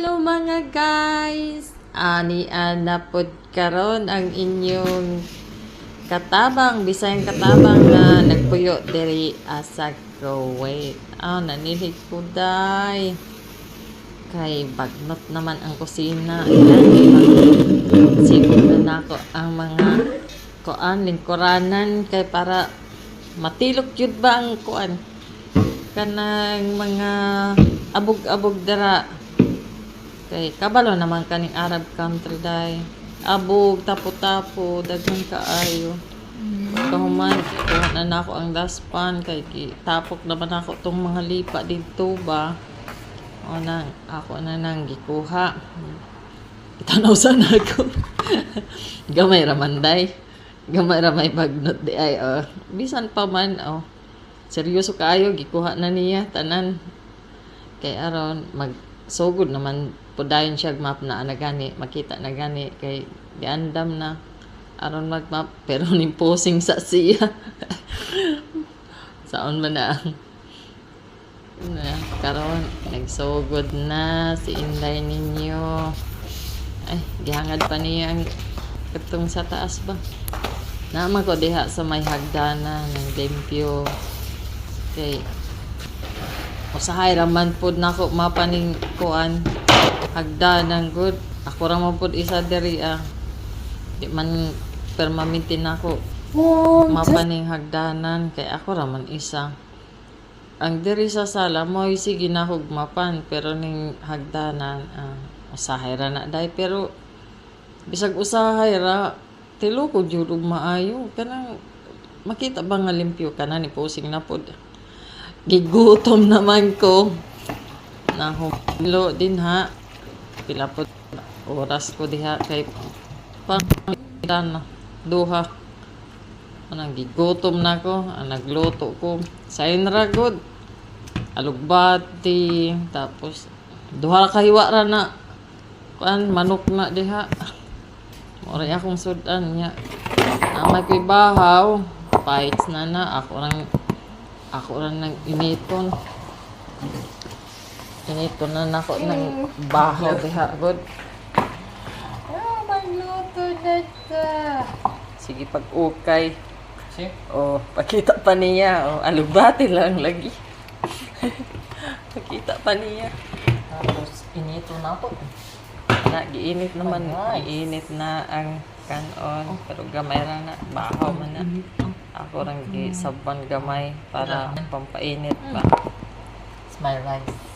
Hello, mga guys! Ani ana pod karon ang inyong katabang, bisayang katabang nga nagpuyo diri sa Kuwait. Ah, nanilhig ko day. Kay bagnot naman ang kusina. Ayan, sigod na nako ang mga kuan lingkuranan kay para matilok jud ba ang kuan kanang mga abog-abog dara. Kay kabalo naman kaning Arab country day. Abog, tapo-tapo, daghan kaayo. Kahuman, kuha na nako ang dustpan kay tapok naman ako tong mga lipa didto ba. O nang ako na nang gikuha. Itanaw sa nako. Gamay ra man day. Gamay ra may bagnot di ay, oh. Bisan pa man, oh. Seryoso kaayo gikuha na niya tanan. Kay aron magsugod naman pudayon siya map na ana gani, makita na gani kay giandam na aron mag-map, pero ning posing sa siya. Saon man na ang na karon nagsugod na si Inday ninyo. Ay, gihangad pa niya ang katong sa taas ba. Naman ko diha sa may hagdana ng limpyo. Kay usahay ra man pud nako mapaning kuan hagdanan gud. Ako ra man pud isa diri, ah. Di man permanente nako mapaning hagdanan kay ako ra man isa. Ang diri sa sala mo'y sige na kog mapan, pero ning hagdanan, ah, usahay ra na day, pero bisag usahay ra tilo ko jud og maayo kanang makita ba nga limpyo ka na ni posing na pod. Gigutom naman ko. Nahumlo din ha. Pila pod oras ko diha kay pang na duha. Anang gigutom na ko, ang nagluto ko. Sayon ra gud. Alugbati, tapos duha ka hiwa ra na. Kuan manok na diha. Mao akong sudan niya. Amay ko'y bahaw. Fights na na. Ako rang nang initon. Initon na nako ng bahaw diha gud. Ah, magluto na ta. Sige, pag ukay. See? Oh, pakita pa niya. Oh, alugbati lang lagi. Pakita pa niya. Tapos, inito na to. Na, giinit naman. Nice. Giinit na ang kanon. Pero gamay ra na. Bahaw man na. Ako rang gisaban gamay para pampainit ba. It's my rice.